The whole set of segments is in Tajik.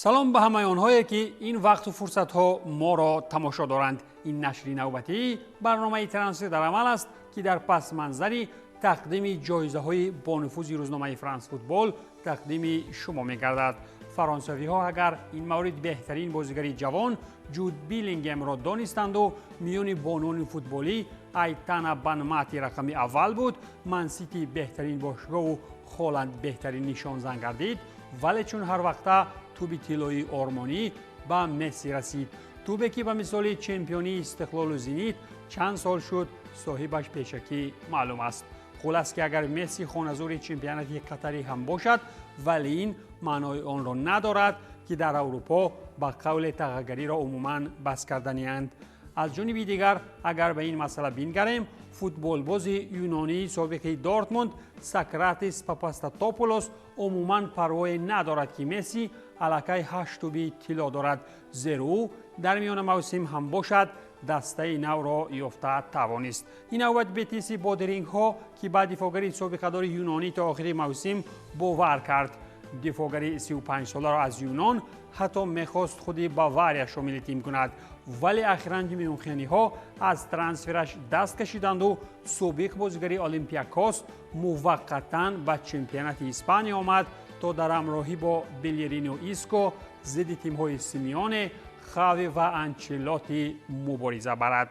Салом ба ҳамаи онҳое, ки ин вақту фурсатҳо моро тамошо доранд. Ин нашри навбатии барномаи «Трансфер дар амал» аст, ки дар пасманзари тақдими ҷоизаҳои бонуфузи рӯзномаи «Франс Футбол» тақдими шумо мегардад. Фаронсавиҳо агар ин маврид беҳтарин бозигари ҷавон Ҷуд Беллингемро донистанду миёни бонуони футболӣ Айтана Бонмати рақами аввал буд, «Мансити» беҳтарин бошгоҳу Холанд беҳтарин нишонзан гардид, вале чун ҳар вақта тӯби тиллоии ормонӣ ба Месси расид, тӯбе ки ба мисоли чемпионии «Истиқлолу» «Зенит» чанд сол шуд, соҳибаш пешакӣ маълум аст. Хулас ки агар Месси хоназури чемпионати қатарӣ ҳам бошад, вале ин маънои онро надорад, ки дар Аврупо ба қавле тағагариро умуман бас карданианд. Аз ҷониби дигар, агар ба ин масъала бингарем, футболбози юнонии собиқи «Дортмунд» Сократис Папастатополос умуман парвое надорад, ки Месси аллакай ҳашт тӯби тилло дорад, зеро ӯ дар миёна мавсим ҳам бошад, дастаи навро ёфта тавонист. Ин навбат «Бетиси» бодирингҳо, ки ба дифоъгари собиқадори юнонӣ то охири мавсим бовар кард. Дифоъгари 35-соларо аз Юнон ҳатто мехост худи «Бавария» шомили тим кунад, вале ахиран мюнхениҳо аз трансфераш даст кашиданду собиқ бозигари «Олимпиакос» муваққатан ба чемпионати Испания омад, то дар ҳамроҳӣ бо Белерину Иско зидди тимҳои Симеоне, Хави ва Анчелоти мубориза барад.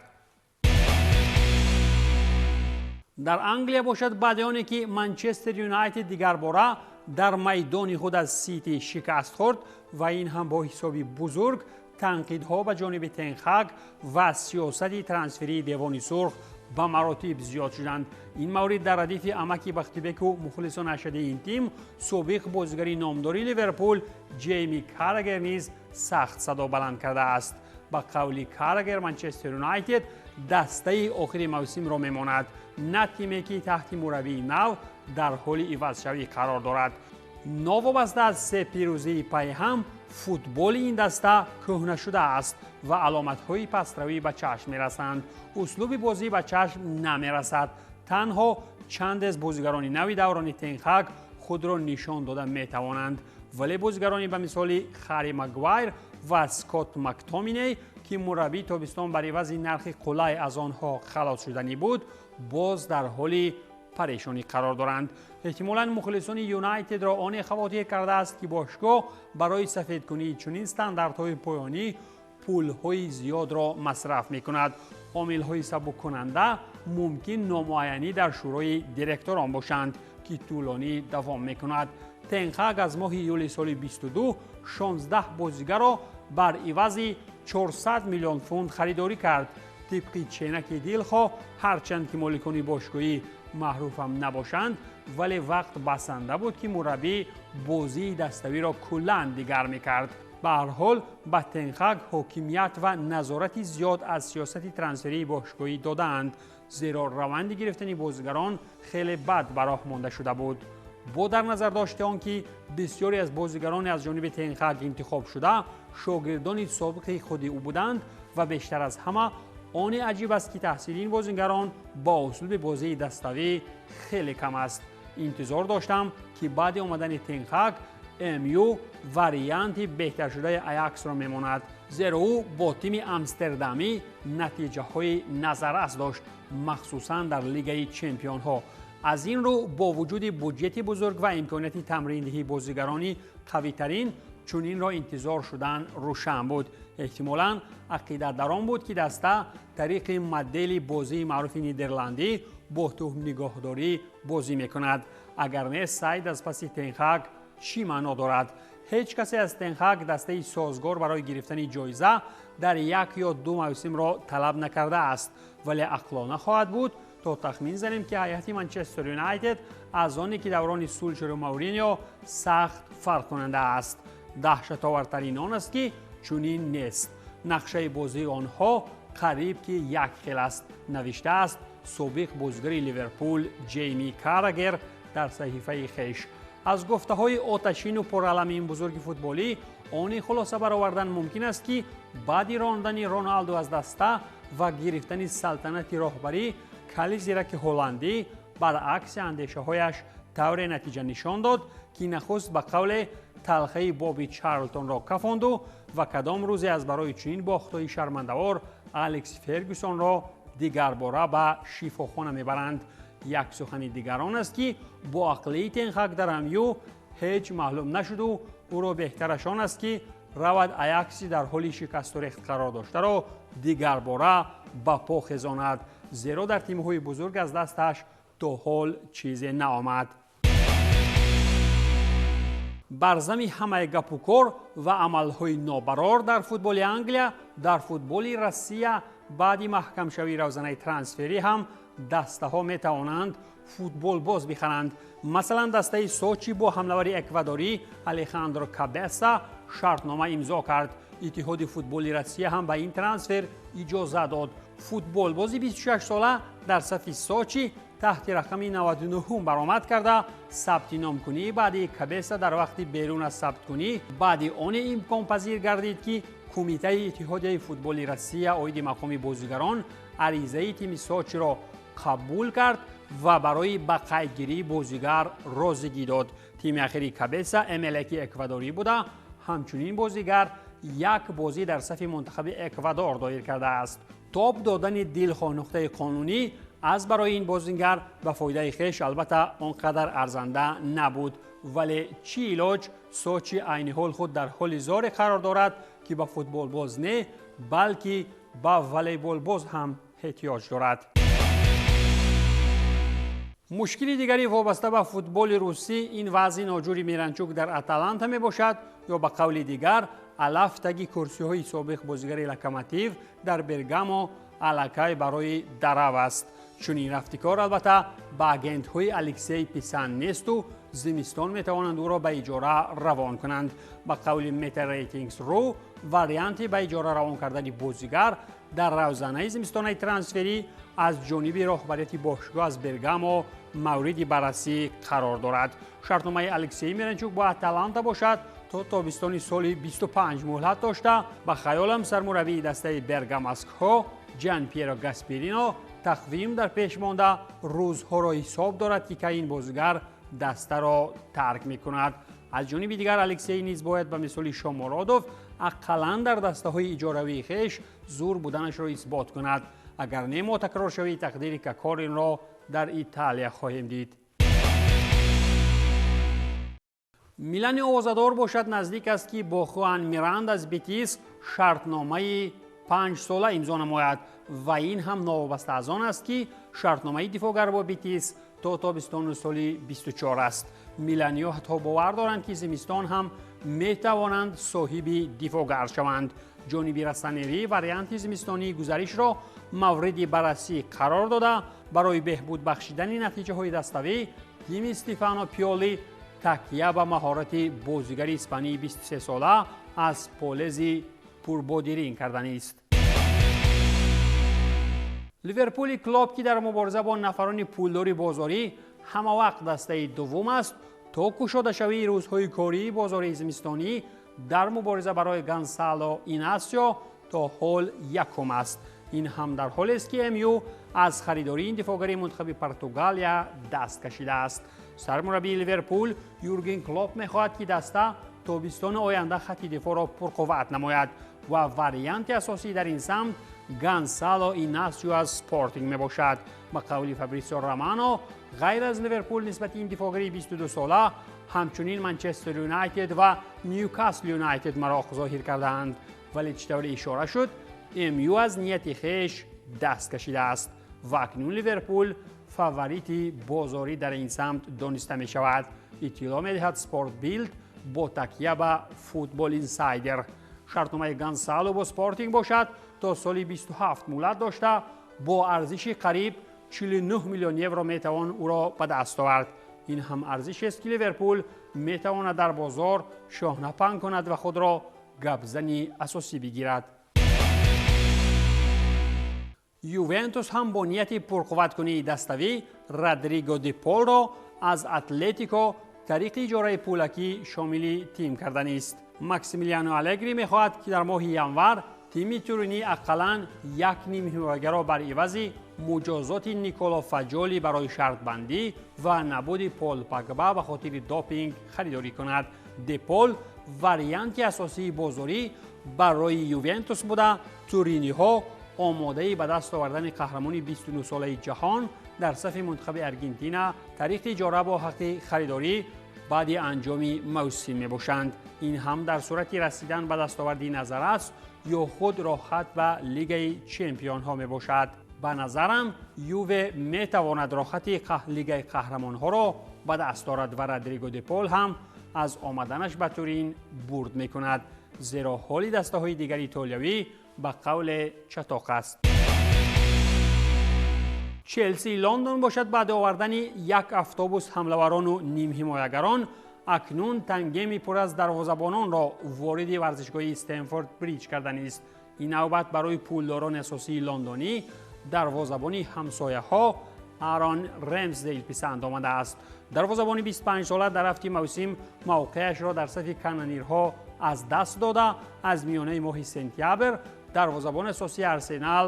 Дар Англия бошад, баъди оне ки «Манчестер Юнайтед» дигарбора дар майдони худ аз «Сити» шикаст хӯрд ва ин ҳам бо ҳисоби бузург, танқидҳо ба ҷониби Тенхак ва сиёсати трансферии Девони Сурх ба маротиб зиёд шуданд. Ин маврид дар радифи амаки Бахтибеку мухлисон ашади ин тим, собиқ бозигари номдори «Ливерпул» Ҷейми Карагер низ сахт садо баланд кардааст. Ба қавли Карагер, «Манчестер Юнайтед» дастаи охири мавсимро мемонад, на тиме, ки таҳти мураббии нав дар ҳоли ивазшавӣ қарор дорад. Новобаста аз се пирӯзии пайҳам, футболи ин даста кӯҳна шудааст ва аломатҳои пастравӣ ба чашм мерасанд. Услуби бозӣ ба чашм намерасад. Танҳо чанде аз бозигарони нави даврони Тенхак худро нишон дода метавонанд, вале бозигарони ба мисоли Харри Магвайр ва Скотт Мактоминей, ки мураббӣ тобистон бар ивази нархи қулай аз онҳо халос шуданӣ буд, боз дар ҳоли парешонӣ қарор доранд. Эҳтимолан мухлисони «Юнайтедро» оне хавотир кардааст, ки бошгоҳ барои сафедкунии чунин стандартҳои поёнӣ пулҳои зиёдро масраф мекунад. Омилҳои сабуккунанда мумкин номуайянӣ дар шӯрои директорон бошанд, ки тӯлонӣ давом мекунад. Тенхак аз моҳи июли соли 22 16 бозигарро бар ивази 400 миллион фунт харидорӣ кард, тибқи ченаки дилхоҳ. Ҳарчанд ки моликони бошгоҳӣ маъруфам набошанд, вале вақт басанда буд, ки мураббӣ бозии даставиро куллан дигар мекард. Ба ҳар ҳол, ба Тенхак ҳокимият ва назорати зиёд аз сиёсати трансферии бошгоҳӣ додаанд, зеро раванди гирифтани бозигарон хеле бад ба роҳ монда шуда буд. Бо дар назар дошти он ки бисёре аз бозигароне аз ҷониби Тенхак интихоб шуда шогирдони собиқи худи ӯ буданд ва бештар аз ҳама оне аҷиб аст, ки таҳсили ин бозигарон бо услуби бозии даставӣ хеле кам аст. Интизор доштам, ки баъди омадани Тенхак МЮ варианти беҳтаршудаи «Аяксро» мемонад, зеро ӯ бо тими амстердамӣ натиҷаҳои назаррас дошт, махсусан дар Лигаи чемпионҳо. Аз ин рӯ, бо вуҷуди буҷети бузург ва имконияти тамриндиҳии бозигарони қавитарин, чунинро интизор шудан рӯшан буд. Эҳтимолан ақида дар он буд, ки даста тариқи модели бозии маъруфи нидерландӣ бо тӯбнигоҳдорӣ бозӣ мекунад. Агар не, сайд аз паси Тенхак чӣ маъно дорад? Ҳеҷ касе аз Тенхак дастаи созгор барои гирифтани ҷоиза дар як ё ду мавсимро талаб накардааст, вале ақлона хоҳад буд, то тахмин занем, ки ҳайати «Манчестер Юнайтед» аз оне ки даврони Сулшеру Мауриньо сахт фарқкунанда аст. Даҳшатовартарин он аст, ки чунин нест. Нақшаи бозии онҳо қариб ки як хел аст, навиштааст собиқ бозигари «Ливерпул» Ҷейми Карагер дар саҳифаи хеш. Аз гуфтаҳои оташину пуралами ин бузурги футболӣ оне хулоса баровардан мумкин аст, ки баъди рондани Роналду аз даста ва гирифтани салтанати роҳбарӣ, кали зираки ҳолландӣ баръакси андешаҳояш Тавре натиҷа нишон дод, ки нахуст ба қавле талхаи Боби Чарлтонро кафонду ва кадом рӯзе аз барои чунин бохтҳои шармандавор Алекс Фергюсонро дигарбора ба шифохона мебаранд. Як сухани дигар он аст, ки бо ақлии Тенхак дар МЮ ҳеҷ маълум нашуду ӯро беҳтараш он аст, ки равад Аякси дар ҳоли шикасту рехт қарор доштаро дигарбора ба по хезонад, зеро дар тимҳои бузург аз дасташ то ҳол чизе наомад. Бар зами ҳамаи гапу кор ва амалҳои нобарор дар футболи Англия, дар футболи Россия баъди маҳкамшавии равзанаи трансферӣ ҳам дастаҳо метавонанд футболбоз бихаранд. Масалан, дастаи Сочи бо ҳамлавари эквадорӣ Алехандро Кабеса шартнома имзо кард. Иттиҳоди футболи Россия ҳам ба ин трансфер иҷоза дод. Футболбози 26сола дар сафи Сочи таҳти рақами 99 баромад карда, сабти номкунии баъди Кабеса дар вақти берун аз сабткунӣ баъди оне имконпазир гардид, ки Кумитаи Иттиҳодияи футболи Россия оиди мақоми бозигарон аризаи тими Сочиро қабул кард ва барои ба қайдгирии бозигар розигӣ дод. Тими ахири Кабеса Эмелеки эквадорӣ буда, ҳамчунин бозигар як бозӣ дар сафи мунтахаби Эквадор доир кардааст. Тоб додани дилхоҳ нуқтаи қонунӣ аз барои ин бозингар ба фоидаи хеш албатта он қадар арзанда набуд, вале чӣ илоҷ? Сочи айни ҳол худ дар ҳоли зоре қарор дорад, ки ба футболбоз не, балки ба волейболбоз ҳам эҳтиёҷ дорад. Мушкили дигари вобаста ба футболи русӣ ин вазъи ноҷури Миранчук дар Аталанта мебошад, ё ба қавли дигар, алаф таги курсиҳои собиқ бозигари Локомотив дар Бергамо аллакай барои дарав аст. Чунин рафтикор албатта ба агентҳои Алексей писанд несту зимистон метавонанд ӯро ба иҷора равон кунанд. Ба қавли Метарейтингс ру, варианти ба иҷора равон кардани бозигар дар равзанаи зимистонаи трансферӣ аз ҷониби роҳбарияти бошгоҳ аз Бергамо мавриди баррасӣ қарор дорад. Шартномаи Алексей Миранчук бо Аталанта бошад, то тобистони соли 25 муҳлат дошта, ба хаёлам сармураббии дастаи бергамаскҳо Ҷан Пьеро Гасперино тақвим дар пеш монда рӯзҳоро ҳисоб дорад, ки кай ин бозигар дастаро тарк мекунад. Аз ҷониби дигар, Алексей низ бояд ба мисоли Шомуродов ақаллан дар дастаҳои иҷоравии хеш зур буданашро исбот кунад, агар не мо такроршавии тақдири Кокоринро дар Италия хоҳем дид. Милани овозадор бошад, наздик аст, ки бо Хуан Миранд аз Бетис шартномаи 5сола имзо намояд ва ин ҳам новобаста аз он аст, ки шартномаи дифоъгар бо Бетис то тобистони соли 24 аст. Миланиё ҳатто бовар доранд, ки зимистон ҳам метавонанд соҳиби дифоъгар шаванд. Ҷониби россонерӣ варианти зимистонии гузаришро мавриди баррасӣ қарор дода, барои беҳбуд бахшидани натиҷаҳои даставӣ тими Стефано Пиоли такя ба маҳорати бозигари испании 23сола аз полези пурбодирин карданист. Ливерпули Клоп, ки дар мубориза бо нафарони пулдори бозорӣ ҳама вақт дастаи дуввум аст, то кушодашавии рӯзҳои кории бозории зимистонӣ дар мубориза барои Гонсало Инасио то ҳол якум аст. Ин ҳам дар ҳолест, ки МЮ аз харидории ин дифоъгари мунтахаби Португалия даст кашидааст. Сармураббии Ливерпул Юрген Клоп мехоҳад, ки даста тобистони оянда хатти дифоъро пурқувват намояд ва варианти асосӣ дар ин самт Гонсало Инасио аз Спортинг мебошад. Ба қавли Фабрисио Романо, ғайр аз Ливерпул нисбати ин дифоъгари 22сола ҳамчунин Манчестер Юнайтед ва Ньюкасл Юнайтед мароқ зоҳир кардаанд, вале чӣ тавре ишора шуд, МЮ аз нияти хеш даст кашидааст ва акнун Ливерпул фаворити бозорӣ дар ин самт дониста мешавад, иттилоъ медиҳад Спорт Билд бо такя ба Футбол Инсайдер. Шартномаи Гонсало бо Спортинг бошад, то соли 27 муҳлат дошта, бо арзиши қариб 49 миллион евро метавон ӯро ба даст овард. Ин ҳам арзишест, ки Ливерпул метавонад дар бозор шоҳнапанг кунад ва худро гапзани асосӣ бигирад. Ювентус ҳам бо нияти пурқувваткунии даставӣ Родриго де Полро аз Атлетико тариқи иҷораи пулакӣ шомили тим карданист. Максимилиано Алегри мехоҳад, ки дар моҳи январ Тими Туринӣ ақаллан як ним ҳимоягаро бар ивази муҷозоти Николо Фаҷоли барои шартбандӣ ва набуди Пол Пагба ба хотири допинг харидорӣ кунад. Депол варианти асосии бозорӣ барои Ювентус буда, туриниҳо омодаи ба даст овардани қаҳрамони 29-солаи ҷаҳон дар сафи мунтахаби Аргентина тариқи иҷора бо ҳаққи харидорӣ баъди анҷоми мавсим мебошанд. Ин ҳам дар сурати расидан ба дастоварди назар аст ё худ роҳхат ба Лигаи чемпионҳо мебошад. Ба назарам, Юве метавонад роҳхати Лигаи қаҳрамонҳоро ба даст орад ва Родриго Депол ҳам аз омаданаш ба Турин бурд мекунад, зеро ҳоли дастаҳои дигари итолиявӣ ба қавле чатоқ аст. Челси Лондон бошад, баъди овардани як автобус ҳамлаварону нимҳимоягарон, акнун тангеми пур аз дарвозабононро вориди варзишгоҳи Стенфорд Бриҷ карданист. Ин навбат барои пулдорони асосии лондонӣ дарвозабони ҳамсояҳо Арон Ремсдейл писанд омадааст. Дарвозабони 25-сола дар рафти мавсим мавқеашро дар сафи канонирҳо аз даст дода, аз миёнаи моҳи сентябр дарвозабони асосии Арсенал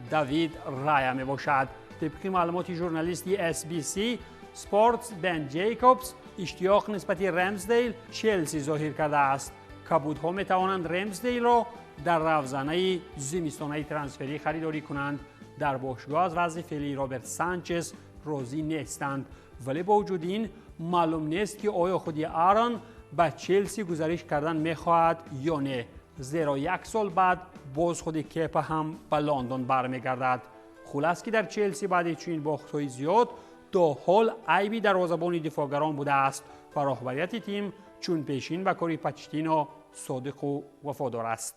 Давид Рая мебошад. Тибқи маълумоти журналисти SBC Sports Бен Ҷейкобс, иштиёқ нисбати Ремсдейл Челси зоҳир кардааст. Кабудҳо метавонанд Ремсдейлро дар равзанаи зимистонаи трансферӣ харидорӣ кунанд. Дар бошгоҳ аз вазъи феълии Роберт Санчес розӣ нестанд, вале бо вуҷуди ин маълум нест, ки оё худи Арон ба Челси гузариш кардан мехоҳад ё не, зеро як сол баъд боз худи Кепа ҳам ба Лондон бармегардад. Хулас ки дар Челси баъди чунин бохтҳои зиёд то ҳол айби дарвозабони дифоъгарон будааст ва роҳбарияти тим чун пешин ба кори Почеттино содиқу вафодор аст.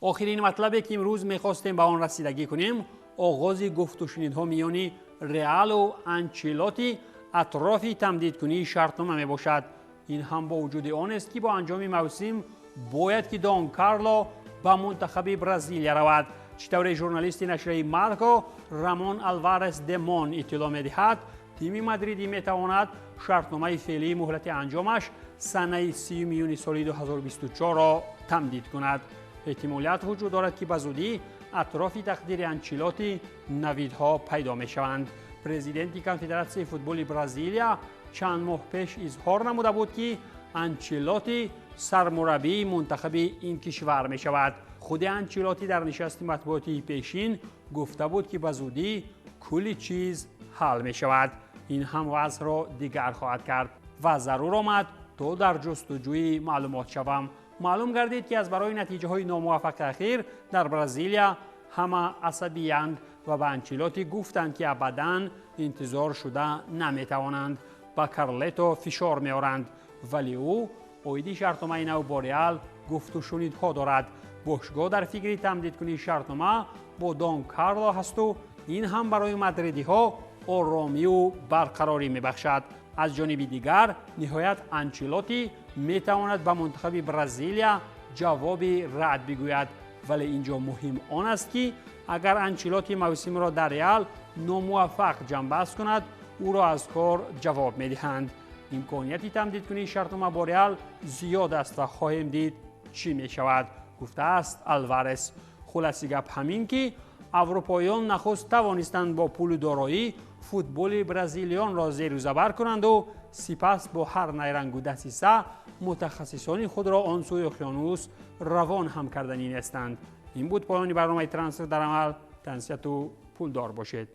Охирин матлабе, ки имрӯз мехостем ба он расидагӣ кунем, оғози гуфтушунидҳо миёни Реалу Анчелоти атрофи тамдидкунии шартнома мебошад. Ин ҳам бо вуҷуди он аст, ки бо анҷоми мавсим бояд ки Дон Карло ба мунтахаби Бразилия равад. Чӣ тавре журналисти нашрияи Марко Рамон Алварес Демон иттилоъ медиҳад, тими мадридӣ метавонад шартномаи феълии муҳлати анҷомаш санаи 30 июни соли 2024-ро тамдид кунад. Эҳтимолият вуҷуд дорад, ки ба зудӣ атрофи тақдири Анчелоти навидҳо пайдо мешаванд. Президенти Конфедератсияи футболи Бразилия чанд моҳ пеш изҳор намуда буд, ки Анчелоти сармураббии мунтахаби ин кишвар мешавад. Худи Анчелоти дар нишасти матбуотии пешин гуфта буд, ки ба зудӣ кулли чиз ҳал мешавад. Ин ҳам вазъро дигар хоҳад кард ва зарур омад, то дар ҷустуҷӯи маълумот шавам. Маълум гардид, ки аз барои натиҷаҳои номуваффақи ахир дар Бразилия ҳама асабиянд ва ба Анчелоти гуфтанд, ки абадан интизор шуда наметавонанд, ба Карлето фишор меоранд, вале ӯ оиди шартномаи нав бо Реал гуфтушунидҳо дорад. Бошгоҳ дар фикри тамдидкунии шартнома бо Дон Карло ҳасту ин ҳам барои мадридиҳо оромию барқарорӣ мебахшад. Аз ҷониби дигар, ниҳоят Анчелоти метавонад ба мунтахаби Бразилия ҷавоби рад бигӯяд, вале ин ҷо муҳим он аст, ки агар Анчелоти мавсимро дар Реал номуваффақ ҷамъбаст кунад, ӯро аз кор ҷавоб медиҳанд. Имконияти тамдидкунии шартнома бо Реал зиёд аст ва хоҳем дид, чӣ мешавад, гуфтааст Алварес. Хулоси гап ҳамин, ки аврупоиён нахуст тавонистанд бо пулу дороӣ футболи бразилиёнро зеру забар кунанду сипас бо ҳар найрангу дасиса мутахассисони худро он сӯи уқёнус равон ҳам карданӣ нестанд. Ин буд поёни барномаи «Трансфер дар амал». Тансиҳату пулдор бошед.